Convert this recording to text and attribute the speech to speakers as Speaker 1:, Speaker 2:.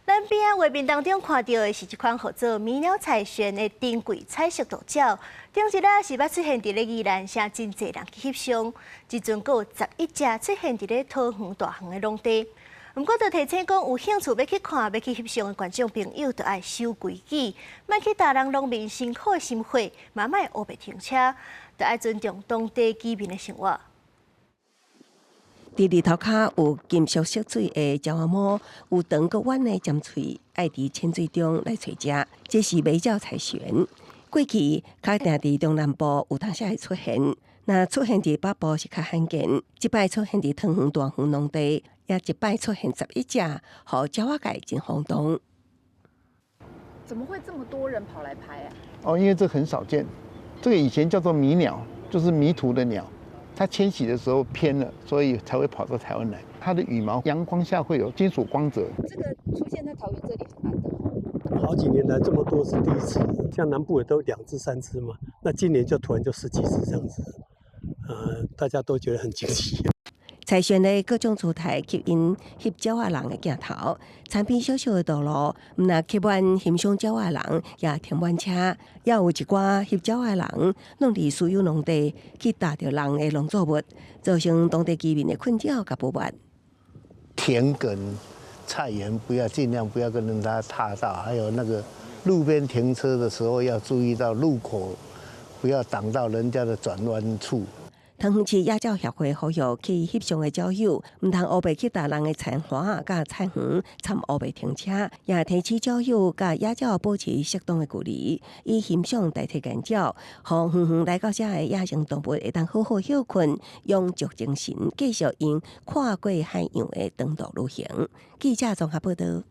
Speaker 1: 咱邊仔畫面當中看著的是一款號做迷鳥柴鉉的珍貴彩色鷺鳥。頂一仔是捌出現佇咧宜蘭，誠真濟人去翕相。這陣閣有11隻出現佇咧桃園大園的農地。毋過，就提醒講有興趣欲去看、欲去翕相的觀眾朋友，著愛守規矩，莫去踏人農民辛苦的心血，嘛莫烏白停車，著愛尊重當地居民的生活。
Speaker 2: 佇日頭跤有金屬色水的鳥仔毛，有長閣彎的尖喙，愛佇淺水中來揣食。這是迷鳥柴鉉。過去較定佇中南部有當時會出現，若出現佇北部是較罕見。這擺出現佇桃園大園農地，也一擺出現11隻，予鳥仔界真轟動。
Speaker 3: 怎麼會這麼多人跑來拍啊？
Speaker 4: 哦，因為這很少見，這個以前叫做迷鳥，就是迷途的鳥。它遷徙的時候偏了，所以才會跑到台灣來。它的羽毛陽光下會有金屬光澤。
Speaker 3: 這個出現在桃園這裡很難得。
Speaker 5: 好幾年來這麼多是第一次，像南部也都兩隻三隻嘛，那今年就突然就十幾隻這樣子，大家都覺得很驚奇。
Speaker 2: 柴鉉的各種姿態吸引翕鳥仔人的鏡頭，田邊小小的道路，毋但吸滿欣賞鳥仔人，也停滿車，也有一寡翕鳥仔人，攏佇私有農地去踏著人的農作物，造成當地居民的困擾佮不滿。
Speaker 6: 田埂、菜園不要盡量不要跟人家踏到，還有那個路邊停車的時候要注意到路口，不要擋到人家的轉彎處。
Speaker 2: 桃園市野鳥協會呼籲去翕相的鳥友，毋通烏白去踏人的田岸佮菜園，參烏白停車，也提醒鳥友佮野鳥保持適當的距離，以欣賞代替干擾，予遠遠來到遮的野生動物會當好好歇睏，養足精神，繼續𪜶跨過海洋的長途旅行。記者綜合報道。